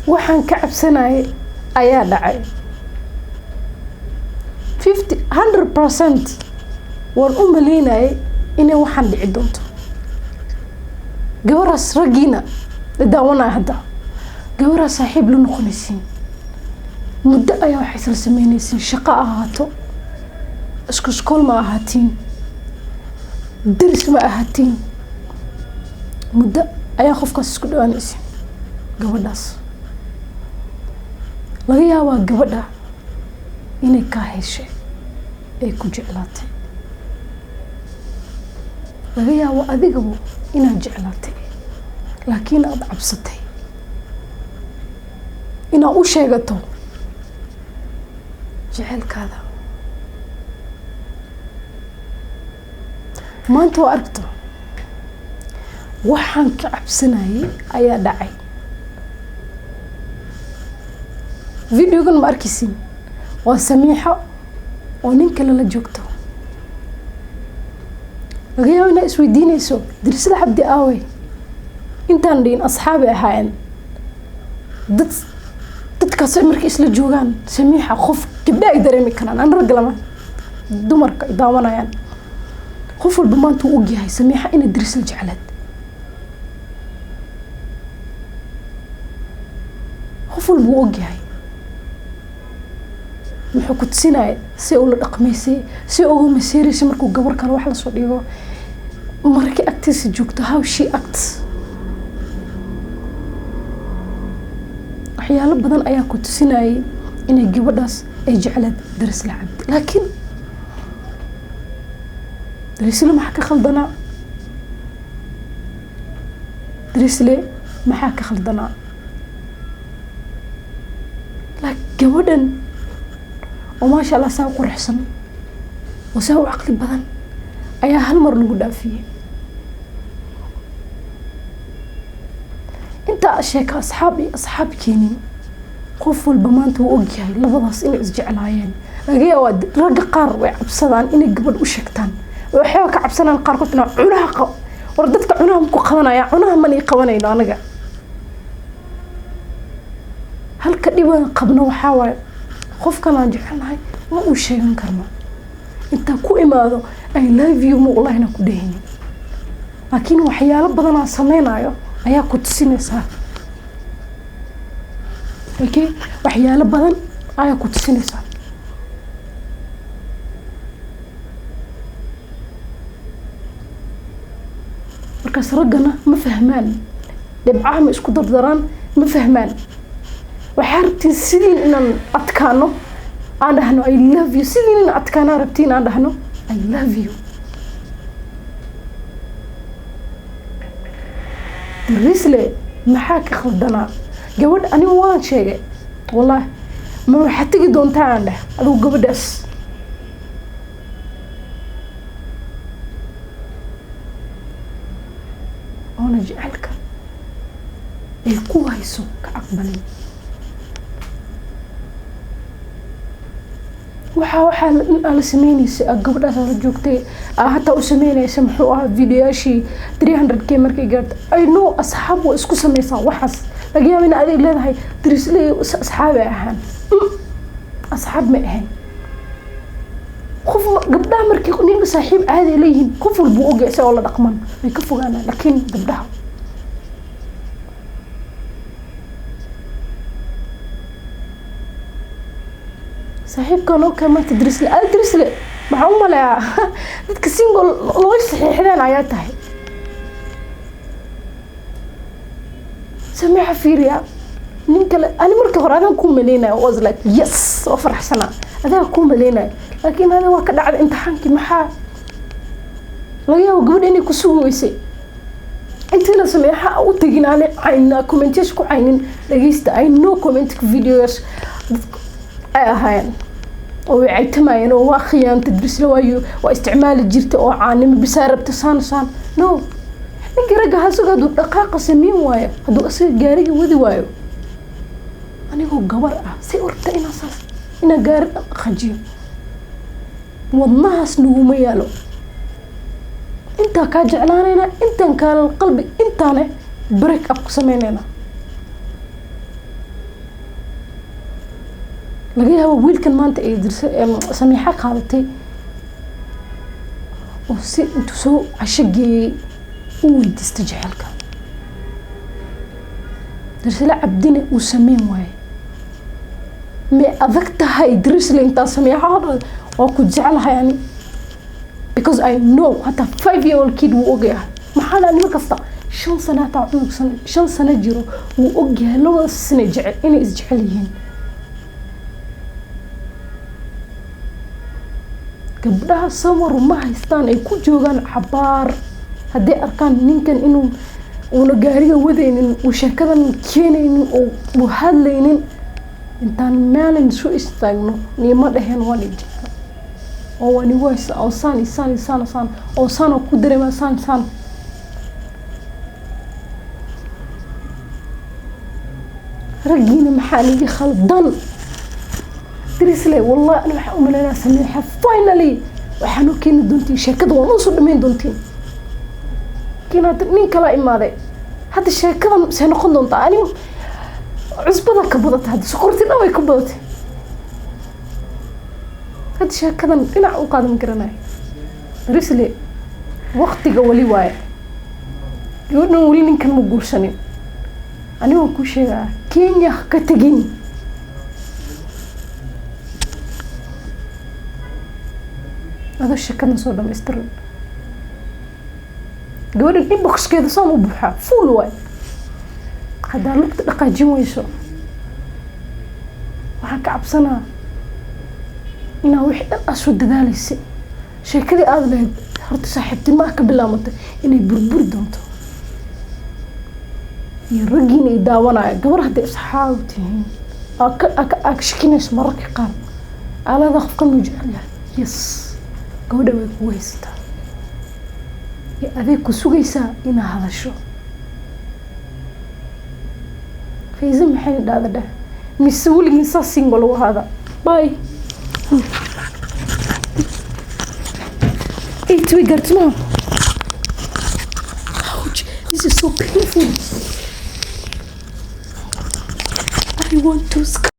Waxaan ka cabsanayay ayaa dhacay. 50 100% waan u maleynayay inay waxaan dhici doonto. Gabadhaas, raggiina daawanaya hadda, gabadhaas saaxiib la noqonaysiin muddo ayaa waxay isla sameynaysiin, shaqo ahaato, isku iskool ma ahaatiin, deris ma ahaatiin, muddo ayaa qofkaas isku dhawaanaysiin. Gabadhaas laga yaabaa gabadha inay kaa heshay, ay ku jeclaatay. Laga yaabo adigaba inaad jeclaatay, laakiin aada cabsatay inaad u sheegato jeceylkaada. Maanta waa aragto, waxaan ka cabsanayay ayaa dhacay. Videogan ma arkaysin, waa Samiixo oo nin kale la joogto. Laga yaabo inaad isweydiinayso, Dirisla Cabdi aawey? Intaan dhihin asxaabi ahaayeen. Dad dadkaas markay isla joogaan Samiixa, qof gabdha ay dareemi karaan, aan ragga lama, dumarka ay daawanayaan, qof walba maanta uu ogyahay Samiixa inay Dirisla jecleed. Qof walba uu ogyahay. Muxuu ku tusinaya? Si ula dhaqmaysay, si uga maseeraysay markuu gabar kale wax lasoo dhigo, markii agtiisa joogto, how she acts. Waxyaalo badan ayaa ku tusinayay inay gabadhaas ay jecleed Darisla Cabdi. Laakiin Darisle maxaa ka khaldanaa? Darisle maxaa ka khaldanaa? Laakiin gabadhan oo maasha Allah saa u quruxsan oo saa u caqli badan ayaa hal mar lagu dhaafiyey. Intaa sheeka asxaab iyo asxaab keenin, qof walba maanta wuu ogyahay labadaas inay isjeclaayeen. Laga yaabaa ragga qaar way cabsadaan inay gabadh u sheegtaan, waxyaaba ka cabsanaan qaarkood inaa cunaha war dadka cunaha maku qabanaya, cunaha mana ii qabanayno. Anaga halka dhibaan qabno waxaa waaye, qofkan aan jecelnahay ma uu sheegan karno. Intaa ku imaado "I love you" ma wallahina ku dhehaynin, laakiin waxyaalo badan aan sameynayo ayaa ku tusinaysaa. Okay, waxyaalo badan ayaa ku tusinaysaa. Markaas raggana ma fahmaan, dhibcaha ma isku dardaraan, ma fahmaan. Waxaa rabtiin sidiin inaan adkaano, aan dhahno "I love you". Sidiin inaan adkaanaa rabtiin, aan dhahno "I love you". Darisle maxaa ka khaldanaa gabadh? Anigu waan sheegay, wallahi. Ma waxaad tegi doontaa aan dheh adigu gabadhaas oona jecelka ay ku hayso ka aqbalin? Waxaa in aa la sameynaysa, gabadhaas la joogtay, hataa u sameynaysa. Muxuu ahaa videoyaashii 300K markay gaarto? I know, asxaab waa isku sameysaa waxaas. Laga yaaba in adeeg leedahay Darisle asxaabi ahaan. Asxaab ma ahayn. Qof gabdhaha markii ninka saaxiib caadi ay leeyihiin, qof walbuu ogyahay isagoo la dhaqman, way ka fogaanaan. Laakiin gabdhaha saaxiibkan oo kale maanta Darisle, ada Darisle maxaa u maleeyaa dadka single loo saxiixdeen ayaa tahay. Samiixa fiiriya, nin kale. Ani markii hore adaan kuu maleynaya, was like, yes, waa faraxsanaa, adaa kuu maleynaya. Laakiin ada waa ka dhacday imtixaankii. Maxaa laga yaaba gabadha inay ku sugi weysay intiina Sameexa u tegin, aan cayna commentyasha ku caynin. Dhageysta, I know, commentka videos dadka ay ahaayeen oo way caytamayeen oo waa khiyaantay Drisle, waayo waa isticmaali jirta oo caanimo bisaa rabta, saan saan. No, ninka ragga asaga hadduu dhaqaaqa sameyn waayo, hadduu asaga gaariga wadi waayo, anigoo gabar ah say u rabta inaa saas inaa gaari dhaqajiyo? Wadnahaas naguma yaalo. Intaa kaa jeclaanayna, intaan kaa qalbi, intaane break up ku sameynayna. Laga yaabo wiilkan maanta ay dirsa Samiixa qaadatay oo si intuu soo casho geeyey u weydiistay jecelka Dirsle Cabdina uu sameyn waaye. May adag tahay Dirisle intaa Samiixa waa ku jeclahay ani, because I know hataa 5-year old kid wuu ogyahay. Maxaa dhaa nimo kasta 5 sano, hataa cunug 5 sano jiro wuu ogyahay labadaas inay jecel, inay isjecel yihiin. Gabdhaha samar ma haystaan ay ku joogaan cabaar. Hadday arkaan ninkan inuu uuna gaariga wadaynin, uu sheekadan keenaynin oo uu hadlaynin, intaan maalin soo istaagno niima dhaheen waan ijecla oo waan igu haysta oo saan iyo saan iyo saan saan oo saan oo ku dareemaa saan saan. Raggiina maxaa niga khaldan? Drisle, wallahi ani waxaan u malaynaa Samiixa finally waxaa noo keeni doontiin sheekada, waan usoo dhameyn doontiin. Laakiin hadda nin kala imaaday, hadda sheekadan see noqon doontaa? Ani cusbada ka badatay, hadda sokorti dhan way ka badatay. Hadda sheekadan dhinac u qaadan garanayo. Drisle, waqtiga wali waaye, gabadhan weli ninkan ma guursanin. Ani waan kuu sheegaa, Kenya ha ka tegin. Adoo sheekadan soo dhamaystiran, gabadhan inboxkeeda saan u buuxaa, full waay. Haddaa lugta dhaqaajin weyso, waxaan ka cabsanaa inaa wixii dhan aad soo dadaalaysay, sheekadii aada lahayd horta saaxiibtinimo ah ka bilaabantay, inay burburi doonto. Iyo raggiina i daawanaya, gabar hadday asxaab tihiin aa ka shakinayso mararka qaar aalada qofkan muu jecel yahay, yes, gabadha way kugu haysataa iyo adeeg ku sugaysaa inaa hadasho. Fayse, maxay dhahda dheh mise weligii saa single u ahaada? Bye. 8 way gaartay maha. Ouch, this is so painful. I want to scream.